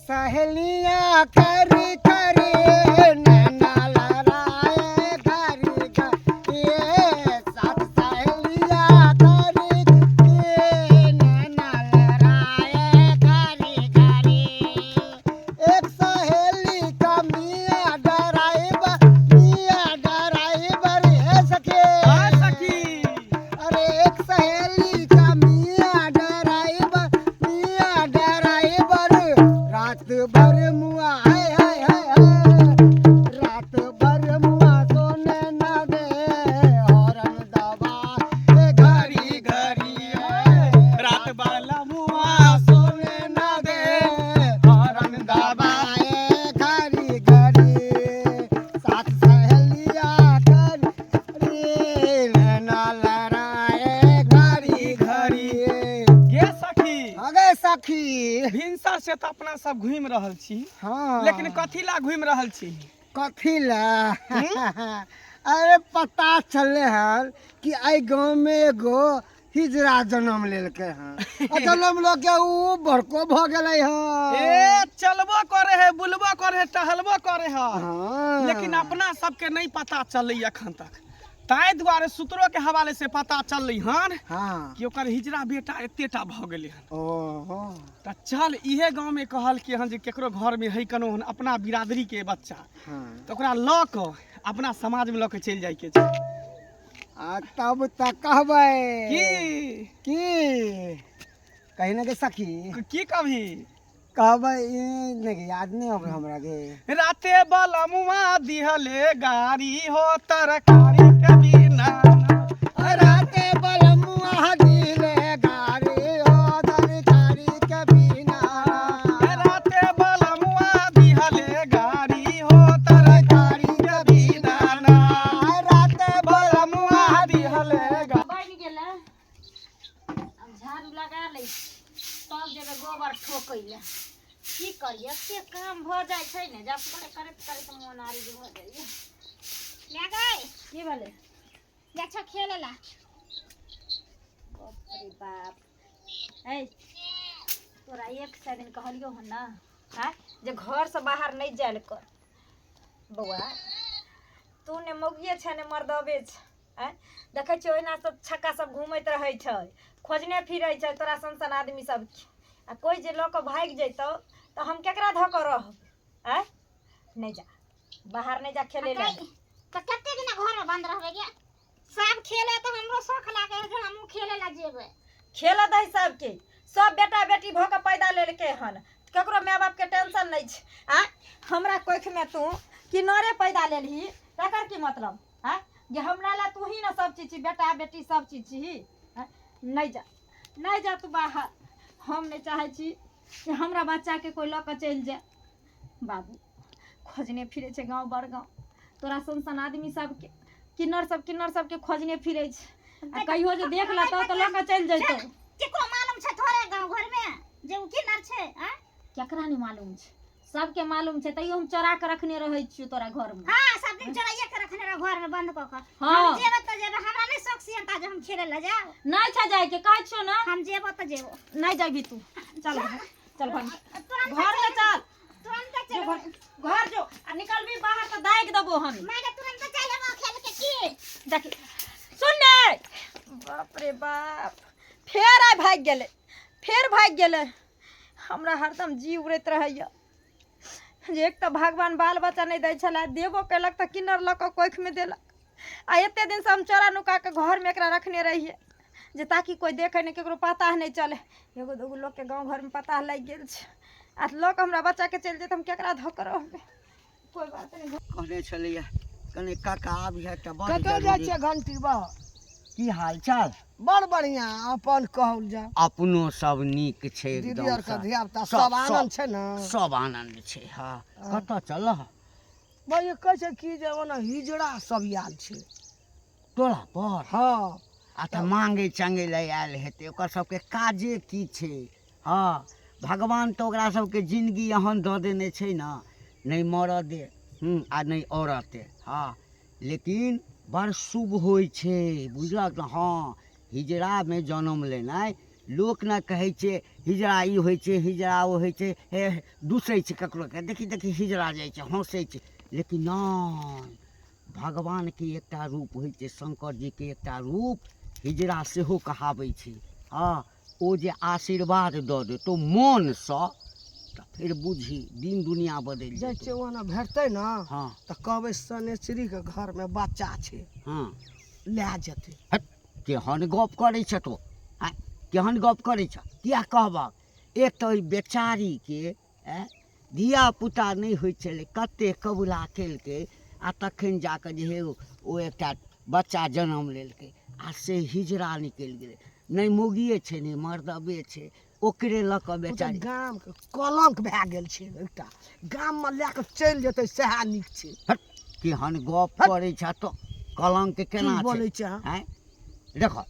सहेलियां खरी खरी नैना लड़ाए घरी घरी, सात सहेलियां खरी खरी नैना लड़ाए घरी घरी। एक सहेली का मियाँ डराइबर, मियाँ डराइबर हे सखी। हाँ सखी। अरे एक सहेली का मियाँ डराइबर, मियाँ डराइबर, रात भर मुआ हाय हाय हाय हाय, रात भर मुआ सोने न दे, हॉर्न दबा ए घड़ी घड़ी, रात बाला मुआ सोने न दे, हॉर्न दबाए घड़ी घड़ी। सात सहेलिया घड़ी नैना लड़ाए घड़ी घड़ी। गे सखी। अगे सखी। भिनसर से तऽ अपना सब घुमि रहल छी। हाँ। लेकिन कथी ला घुमि रहल छी? कथी ला? अरे पता चले हन कि एहि गाँव में एगो हिजड़ा जन्म लेलकै हन, आ जन्म लऽ के उ बड़को भऽ गेलै हन। ए चलबो करे है, बुलबो करे है, टहलबो करे है। हाँ। लेकिन अपना सबके नहीं पता चललै अखन तक, ताहि दुआरे सूत्रो के हवाले से पता चललै हन। हाँ। कि ओकर हिजड़ा बेटा एतेटा भऽ गेलै हन। ओहो। तऽ चल इहे गाँव में कहल कि हन जे केकरो घर में है कोनो हन अपना बिरादरी के बच्चा। हाँ। तऽ ओकरा लऽ कऽ अपना समाज में लऽ कऽ चलि जाइके छै। आ तब तऽ कहबै की? की कही ने के सखी। की कभी? कहबै ई नहि याद नहि अबै हमरा के। राते बलमुआ दिहले गाड़ी हो तरकारी के बिना। राते बलमुआ दिले गाड़ी हो तरकारी के बिना। राते बलमुआ दिहले गाड़ी हो तरकारी के बिना। राते बलमुआ दिहले गाड़ी। बनि गेलै, आब झाड़ू लगा लै छी, तब जेबै गोबर ठोकै लए। की करियै, एते काम भऽ जाइ छै ने जे अपने करैत करैत मोन आरिज भऽ जाइए। लए गई। की भेलै? जा छौ खेले ला। बाप रे बाप, ऐ तोरा 100 दिन कहलियौ हन ने आँय जे घरसँ बाहर नहि जायल कर। बौआ तू ने मौगिए छै ने मर्दबे छै। आँय देखै छियै ओहिना सब छक्का सब घूमैत रहै छै, खोजने फिरै छै तोरा सन सन आदमी सबके। आ कोइ जे लऽ कऽ भागि जैतौ तऽ हम केकरा धऽ कऽ रहब? आँय नहि जा, बाहर नहि जा खेलै लए। तऽ कते दिना घरमे बन्द रहबै गे? सब खेले तऽ हमरो शौख लागे है जे हमहूँ खेले ला जेबै। खेलऽ दही सबके, सब बेटा बेटी भऽ कऽ पैदा लेलकै हन, ककरो माय बापके टेंशन नहि छै। आँय हमरा कोखिमे तू किन्नरे पैदा लेलही, तकर की मतलब? आँय जे हमरा लए तू ही ने सब चीज छी, बेटा बेटी सब चीज छी। आँय नहि जा, नहि जा तू बाहर। हम नहि चाहै छी जे हमरा बच्चाके कोइ लऽ कऽ चलि जाय। बाबू खोजने फिरै छै गाँव बड़ गाँव तोरा सन सन आदमी सबके, किन्नर सब, किन्नर सबके खोजने फिरै छै। आ कहियो जे देख लेतौ तऽ लऽ कऽ चलि जैतौ। केकरो मालूम छै थोड़े गाँव घरमे जे ओ किन्नर छै? आँय केकरा नहि मालूम छै? सबके मालूम छै, तैयो हम चोरा के रखने रहै छियौ तोरा घरमे। हाँ, सब दिन चोराइए के रखने रह घरमे बंद कऽ कऽ। हाँ। हम जेबै तऽ जेबै, हमरा नहि शौक सियनता जे हम खेले लए जायब। नहि छै जायके, कहै छियौ ने। हम जेबो तऽ जेबो। नहि जेबही तू, चल घर, चल घर, तुरंत घरमे चल। तुरंत जो चल घर, घर जो, आ निकलबी बाहर तऽ दागि देबो हम। माय, तुरंत चल एबो खेल के की। देखी सुन ने, बाप रे बाप, फेर आइ भागि गेलै, फेर भागि गेलै। हमरा हरदम जी उड़ैत रहैए जे एक तऽ भगवान बाल बच्चा नहि दै छलै, देबो केलक तऽ किन्नर लऽ कऽ कोखिमे देलक। आ एते दिनसँ हम चोरा नुका कऽ घरमे एकरा रखने रहियै जे ताकि कोइ देखै नहि, ककरो पता नहि चलै। एगो दूगो लोकके गाँव घरमे पता लागि गेल छै, आ लऽ कऽ हमरा बच्चाके चलि जेतै, हम केकरा धऽ कऽ रहबै? कोइ बात नहि। कहने छलैया कने काका आबिहे तऽ बड़ कतऽ जाइ जरूरी। छियै घंटी बा? की हाल चाल? बड़ बढ़िया, अपन कहल जाय। अपनो सब नीक छै दीदी एकदम। आर के धिया पुता सब आनंद छै ने? सब आनंद छै। हाँ, कतऽ चलह? भाई कहै छै कि जे ओना हिजड़ा सब आयल छै टोला पर। हाँ। आ तऽ मांगे चांगे लए आयल हेतै, ओकर सबके काजे की छै? हाँ, भगवान तऽ ओकरा सबके जिंदगी एहन दऽ देने छै ने, नहि मरऽ दे आ नहि औरते। हाँ, लेकिन बड़ शुभ होइ छै, बुझलक ने? हाँ, हिजड़ामे जन्म लेनाइ लोक ने कहै छै हिजड़ा ई होइ छै, हिजड़ा ओ होइ छै, हे दूसै छै ककरो के, देखी देखी हिजड़ा जाइ छै, हँसै छै। लेकिन नहि, भगवानके एकटा रूप होइ छै, शंकर जीके एकटा रूप हिजड़ा सेहो कहाबै छै। हँ, ओ जे आशीर्वाद दऽ देतौ मोनसँ तऽ फेर बुझही दिन दुनिया बदलि जाइ जेतौ। छियै ओना भेटतै ने। हँ। तऽ कहबै शनेश्वरीके घरमे बच्चा छै। हँ। लए जेतै। हट, केहन गप करै छ तू? आँय, केहन गप करै छ? किया कहबक? एक तऽ ओहि बेचारीके आँय धियापुता नहि होइ छलै, कते कबुला केलकै आ तखन जा कऽ जे हे ओ एकटा बच्चा जनम लेलकै आ से हिजड़ा निकलि गेलै। नहि मौगिए छै, नहि मर्दबे छै, ओकरे लऽ कऽ ओ तऽ बेचारी गामके कलंक भए गेल छै एकटा। गाममे लए कऽ चलि जेतै सएह नीक छै। हट, केहन गप करै छ तो? कलंक की केना छै? बोलै छै अहाँ? आँय, देखो,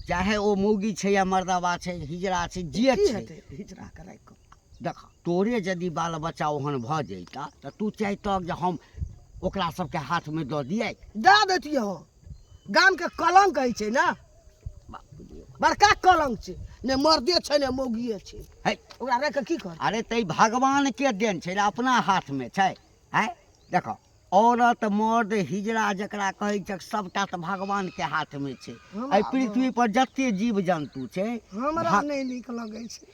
चाहे ओ मौगी छै या मर्दबा छै, हिजड़ा छै, जे की छै, हेतै हिजड़ा के राखि कऽ? देख, तोरे यदि बाल बच्चा ओहन भऽ जैता तऽ तू चाहितक जे हम ओकरा सबके हाथमे दऽ दियै? दए दैतियै हम। गामके कलंक होइ छै ने, बाप रे। बड़का कलंक छै। ने मर्दे छै ने मौगिए छै। है। ओकरा राखि कऽ की करतै? अरे तै भगवानके देन छै ने, अपना हाथमे छै। आँय, देखो, औरत मर्द हिजड़ा जकरा कहै छै, सबटा तऽ भगवानके हाथमे छै। हमरा एहि पृथ्वी पर जते जीव जन्तु छै। हमरा नहि नीक लगै छै।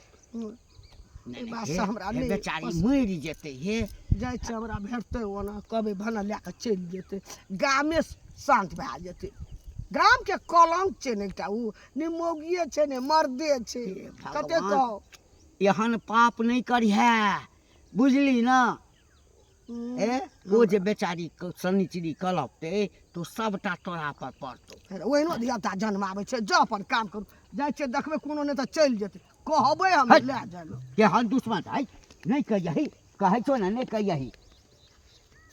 नहि, ई बात हे, से हमरा हे नहि बेचारी पसन्द। मरि जेतै हे। जाइ छै, हमरा भेटतै ओना कहबै भने लए कऽ चलि जेतै, गामे शान्त भए जेतै। गामके कलंक छै ने एकटा, ओ ने मौगिए छै ने मर्दे छै। हे कते भगवान। कहू। एहन पाप नहि करिहे, बुझली ने? ए ओ जे बेचारी शनिचरी कलपतै तो सबटा तोरा पर पड़तौ। ओहिनो धियापुता जन्माबै छै। जाउ अपन काम करू। जाइ छियै, देखबै कोनो नहि तऽ चलि जेतै, कहबै हम। हट। लए जाय लए। केहन दुश्मन है, नहि कहियही, कहै छौ ने, नहि कहियही।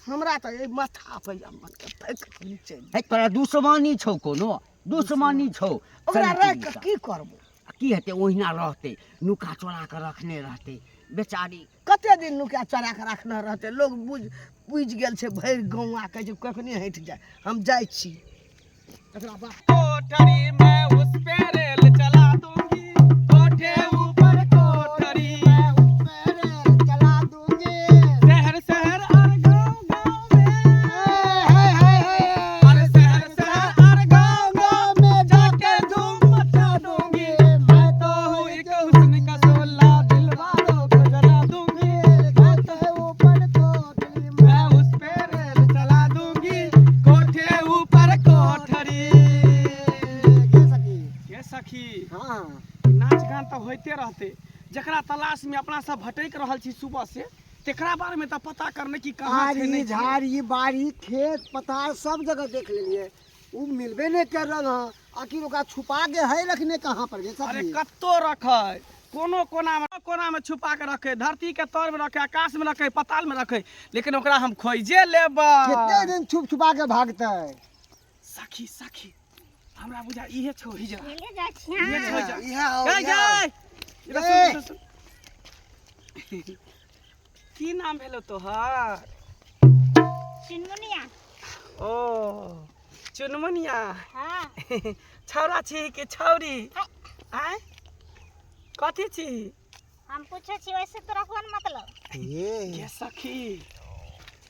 हमरा तऽ एहि माथा पर मनके फेक चलि। है, तोरा दुश्मनी छौ? कोनो दुश्मनी छौ ओकरा राखि कऽ शनिचरीसँ? की करबै? आ की हेतै? ओहिना रहतै, नुका चोरा कऽ रखने रहतै बेचारी। कते दिन नुका चोरा कऽ रखने रहतै? लोग बुझि बुझि गेल छै भरि गौआ, कहै छै कखनी हटि जाय। हम जाइ छी एकरा बाप कोठरी में उस पे रेल चला दूंगी, कोठे ऊपर कोठरी मैं उस पे रेल चला दूंगी, शहर शहर और गांव गांव में, हे हे हे, अरे शहर शहर और गांव गांव में जाके धूम मचा दूंगी। मैं तो हूँ एक हुस्न का शोला, दिल वालों को जला दूंगी। कोठे ऊपर कोठरी मैं उस पे रेल चला दूंगी, कोठे ऊपर कोठरी। के सखी? के सखी? हाँ। नाच गान तऽ होइते रहतै। जकरा तलाश में अपना सब भटकि रहल छी सुबह से, तेकरा बारे में तऽ पता करने की कहाँ छै आरी नहि छै। झाड़ी बाड़ी खेत पथार सब जगह देख लेलिए, उ मिलबे नहीं कर रहल हँ। आखिर ओकरा छुपा के है रखने कहाँ पर गे अरे सखी? कत्तो रखै, कोनो कोना में, कोना में छुपा के रखे, धरती के तर में रखे, आकाश में रखे, पताल में रखे, लेकिन ओकरा हम खोजे लेबै। कितने दिन छुप छुपा के भागते? सखी, सखी, हमरा बुझा इहे छौ हिजड़ा। चले जाइ छी। इहे छौ हिजड़ा। इहे आओ, गई इहे आओ। गई, इधर सुन, ए। इधर सुन। की नाम भेलो तोहर? चुनमुनिया। ओ चुनमुनिया। हाँ। छौड़ा छी कि छौरी? आँय, कथी छी? हम पूछै छी वैसे, तोरा कोन मतलब? ये के सखी,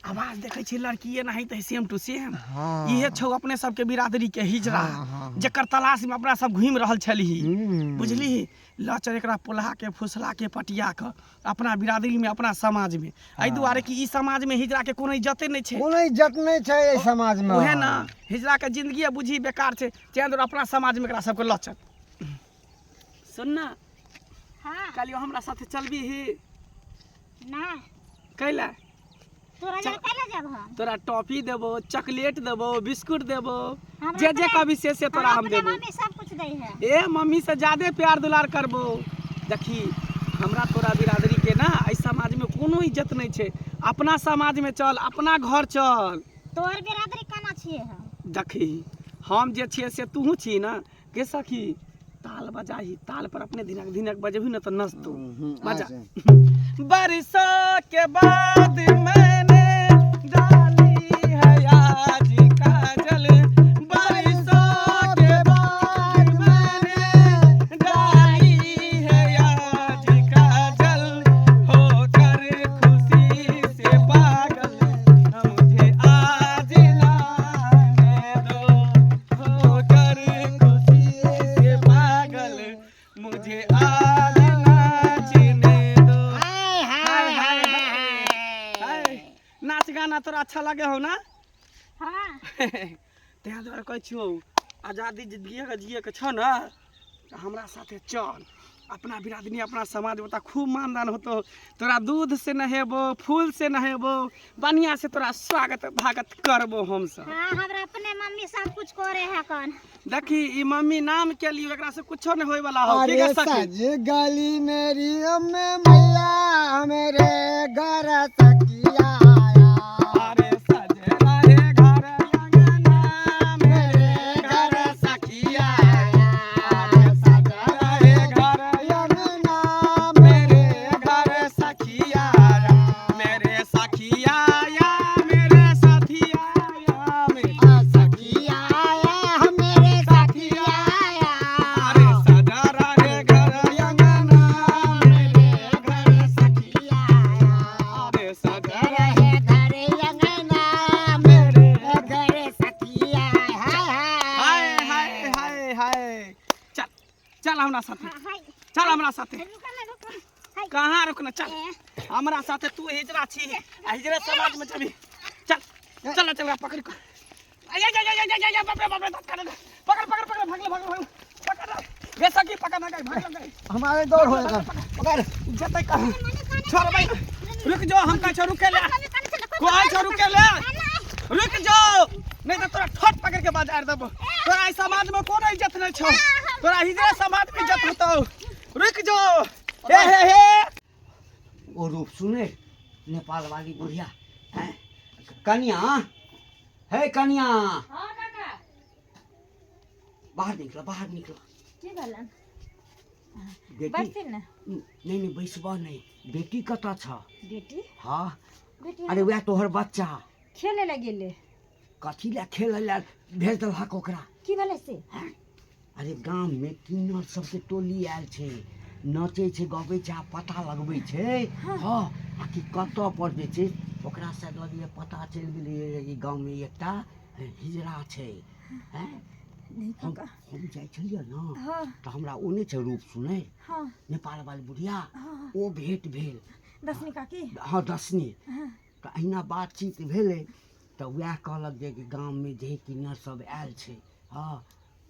आवाज देखै छी लड़कीए नहीं तऽ सेम टू सेम। हाँ। इहे छौ अपने सबके बिरादरी के हिजड़ा, हाँ, हाँ। जकर तलाश में अपना सब घूमि रहल छलही। हम्म। बुझली? लऽ चल एकरा, पोल्हा के, फुसला के, पटिया के अपना बिरादरी में, अपना समाज में। एहि दुआरे कि ई समाज में हिजड़ा के कोनो इज्जते नहि छै। कोनो इज्जत नहीं छै एहि समाज में। उहे ना, हिजड़ा के जिंदगी बुझी बेकार छै। तें दुआरे अपना समाज में एकरा सबके लऽ चल। सुन ना। हाँ। कहलियौ हमरा साथे चलबी ही? ना। कैला? तोरा चल। जब कैला जब हम तोरा टॉफी देबो, चॉकलेट देबो, बिस्कुट देबो। हमरा जे जे अपने- कहबी से से तोरा हम अपने देबो। मम्मी सब कुछ दै है। ए मम्मी से ज्यादे प्यार दुलार करबो। देखी, हमरा तोरा बिरादरी के ना एहि समाज में कोनो इज्जत नहीं छै। अपना समाज में चल, अपना घर चल। तोहर बिरादरी केना छियै हम? देखी, हम जे छियै से तूहू छी ना। के सखी, ताल बजाही, ताल पर अपने धिनक धिनक बजबही ना तऽ नचतौ। बजा। बरसों के बाद मैंने डाली है आज काजल, बरसों के बाद मैंने डाली गाना तोरा अच्छा लगे हो ना? हाँ। ताहि दुआरे कहै छियौ, आजादी जिंदगी जिए के छौ ने तऽ हमरा साथे चल। अपना बिरादरी अपना समाज में तऽ खूब मानदान होतो। तोरा दूध से नहेबो, फूल से नहेबो, बढ़िया से तोरा स्वागत भागत करबो हमसब। हाँ, हमरा अपने मम्मी सब कुछ करे है कन। देखी ई मम्मी नाम के लिए एकरा से कुछो नहीं होय वाला हो। की अरे सखी? सज गली मेरी अम्मे मैया मेरे घर सखिया आया। अरे सज रहे घर अंगना मेरे घर सखिया आया। अरे सज रहे घर अंगना मेरे घर सखिया आया। मेरे सखिया आया, मेरे साथिया आया, मेरे सखिया आया मेरे सखिया आया। अरे सजा रहे घर अंगना मेरे घर सखिया आया। अरे सजा रहे घर अंगना मेरे घर सखिया हाय हाय हाय हाय हाय। चल चल हमरा साथे, हाय। चल हमरा साथे। रुको ना, रुको। हाय। कहाँ रुकना? चल हमरा साथे। तू हिजरा छी आ हिजरा समाज में चली। चल चल चल, पकड़ को। आय आय आय आय आय आय, बाप रे बाप रे, दांत काट दे। पकड़ पकड़ पकड़, भाग ले भाग ले भाग ले। पकड़ ले गे सखी, पकड़ ना गई, भाग ले गई। हमारे दौड़ होएगा पकड़। जतै कहाँ छोड़ भाई, रुक जो। हम कहै छौ रुके ले, कहै छौ रुके ले, रुक जो, नहीं तो तोरा ठोट पकड़ के बाजार देबो। तोरा ई समाज में कोनो इज्जत नहीं छौ, तोरा हिजरा समाज में इज्जत होतौ। रुक जो, हे हे हे। ओ रूप सुने नेपाल वाली बुढ़िया हैं? कनिया हे कनिया। हाँ काका। बाहर निकलो, बाहर निकलो। की भेलन? बेटी। बैठथिन ने? नहीं नहीं, बैसबह नहीं। बेटी कतऽ छ? बेटी? हाँ। बेटी। अरे वएह तोहर बच्चा। खेले लए गेलै। कथी लए खेलै लए भेज देलहक ओकरा? की भेलै से? अरे गाममे किन्नर सबके टोली आयल छै, नचै छै गबै छै आ पता लगबै छै। हँ, आ कि कतऽ पर जे छै ओकरा शायद लगैए पता चलि गेलैए ई गाममे एकटा हिजरा छै। हैं? नहीं हम काका। हम जाइ छलियै ने हाँ। तऽ हमरा ओ नहि छै रूप सुनै हाँ। नेपाल वाली बुढ़िया, हाँ। ओ भेंट भेल। दसनी काकी? हाँ, दसनी। हाँ। तऽ अहिना बातचीत भेलै तऽ वएह कहलक जे कि गाममे जे किन्नर सब आयल छै। हँ,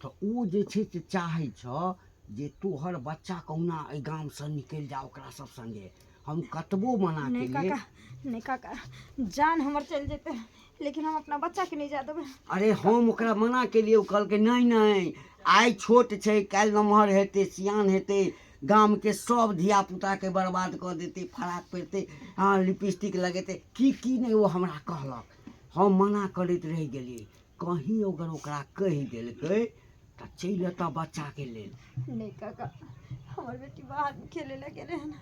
तऽ ओ जे छै से चाहै छऽ जे तोहर बच्चा कहुना एहि गामसँ निकलि जा ओकरा सब संगे। हम कतबो मना नहीं केलियै। काका, नहीं काका, जान हमर चलि जेतै लेकिन हम अपना बच्चाके नहि जाय देबै। अरे हम ओकरा मना केलियै, ओ कहलकै नहि नहि, आइ छोट छै, काल्हि नमहर हेतै, सियान हेतै, गामके सब धियापुताके बर्बाद कऽ देतै, फराक पहिरतै, हँ, लिपस्टिक लगेतै, की की नहि ओ हमरा कहलक। हम मना करैत रहि गेलियै। कहीं अगर ओकरा कहि देलकै तऽ चलि एतऽ बच्चाके लेल। नहीं काका, हमर बेटी बाहर खेले लए गेलै हन।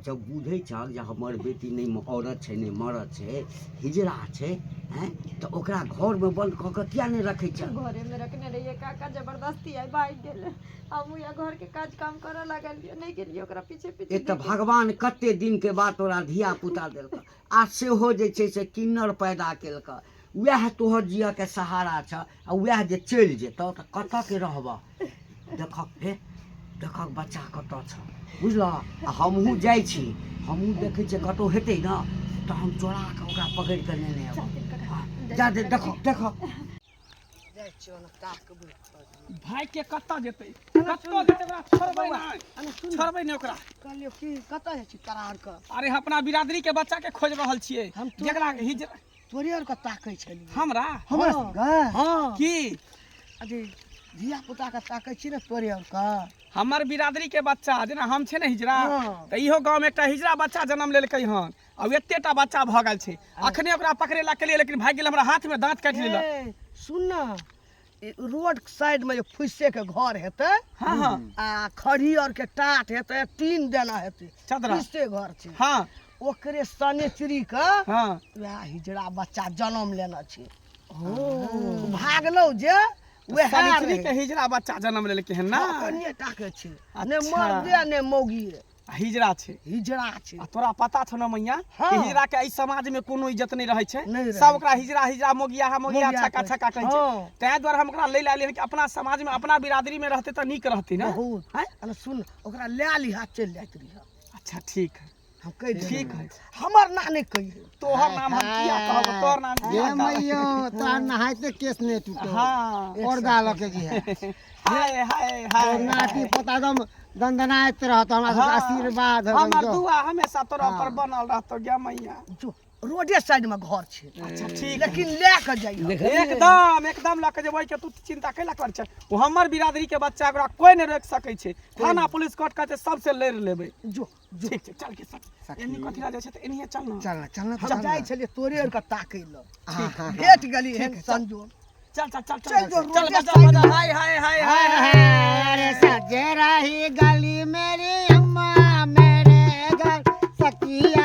जब बुझै छहक जे हमर बेटी नहि औरत छै नहि मरद छै, हिजड़ा छै, हैं, तऽ ओकरा घरमे बन्द कऽ कऽ किया नहि रखै छै? घरेमे रखने रहियै काका, जबरदस्ती आइ भागि गेलै। हम या घरके काज काम करऽ लागलियै, नहि गेलियै ओकरा पीछे पीछे। एक तऽ भगवान कते दिनके बाद तोरा धिया पुता देलकऽ आ सेहो जे छै से किन्नर पैदा केलकऽ। वएह तोहर जियऽके सहारा छऽ आ वएह जे चलि जेतऽ तऽ कतऽ के रहबऽ? देखक हे, देखक बच्चा कतऽ छऽ, बुझलऽ? आ हमहूँ जाइ छी, हमहूँ देखै छियै कतहु हेतै ने तऽ हम चोरा कऽ ओकरा पकड़ि कऽ नेने अयबै। जा दे, देखऽ देखऽ। जाइ छियौ ने ताकबै। भाई के कतऽ जेतै, कतऽ जेतै? ओकरा छोड़बै नहि, छोड़बै नहि ओकरा। कहलियौ की कतऽ जाइ छी तोरा आरके? अरे अपना बिरादरी के बच्चा के खोज रहल छियै। हम तो- जेकरा हिजरा। तोरे आरके ताकै छलियै। हमरा? हमरा सबके? हँ। की? अरे धिया पुताके ताकै छी ने तोरे आरके। हमर बिरादरी के बच्चा, जेना हम छै ने हिजरा, हाँ। तऽ इहो गाँव में एकटा हिजरा बच्चा जन्म लेलकै हन आ एतेटा बच्चा भऽ गेल छै। अखने ओकरा पकड़े ला केलियै लेकिन भागि गेल, हमरा हाथ में दांत काटि लेलक। ए, सुन न, ई रोड साइड में जे फुस्से के घर हेतै। हाँ हाँ। आ खड़ी और के टाट हेतै, टीन देना हेतै। चदरा। फुस्से घर छै। हाँ। ओकरे सनेचरी के हाँ। वएह हिजड़ा बच्चा जन्म लेने छै। भागलौ जे वएह सनिचरी रहै। के हिजरा बच्चा जन्म लेलकै हन ना? हँ, कनिये टा के छै ने। अच्छा। मर्दे ने मौगिए। हिजरा छै। हिजड़ा छै। आ तोरा पता छौ ने मैया हाँ। कि हिजरा के एहि समाज में कोनो इज्जत नहीं रहै छै। नहि रहै। सब ओकरा हिजरा हिजरा, मोगिया मोगिया, मोगिया छक्का कहै छक्का कहै छै। हाँ। ताहि दुआरे हम ओकरा लै लए एलियै हन कि अपना समाज में अपना बिरादरी में रहतै तऽ नीक रहतै ने। बहुत। आँय? अरे सुन, ओकरा लए लिहा, चलि जाइत रहिह। अच्छा ठीक है। हम कहि देबै। ठीक है। हमर ना नहि कहिए। तोहर नाम हम किया कहब, तोहर नाम हे किया कहब? मैयो, तोहर नहाइते केस नहि टूटो। हाँ। पर्दा लऽ के जी है। हाय हाय हाय। तोहर नाती पोता एकदम दनदनाइत रहत, हमरा सबके आशीर्वाद हो। हमर दुआ हमेशा तोरा पर बनल रहतो गे मैया। जो रोडे साइड में घर छै। अच्छा ठीक। लेकिन लए कऽ जाइए। एकदम एकदम लऽ के जेबै के, तू चिंता कैला कर छै? ओ हमर बिरादरी के बच्चा, ओकरा कोई नहि रोकि सकै छै। थाना पुलिस कोर्ट कहै छै, सबसे लड़ि लेबै। जो जो। ठीक छै, चल के सब एनी कथी ला जाइ छै तऽ एनिहे चल ना। चल चल ना। हम जाइ छलियै तोरे आरके ताकै लए, हाँ, हाँ, भेट गेली एहन संजोग। चल चल चल। चल चल जो, चल। रोडे बजा साइड। बजा। हाय हाय हाय हाय हाय। अरे सजे रही गली मेरी अम्मा, मेरे घर सखिया।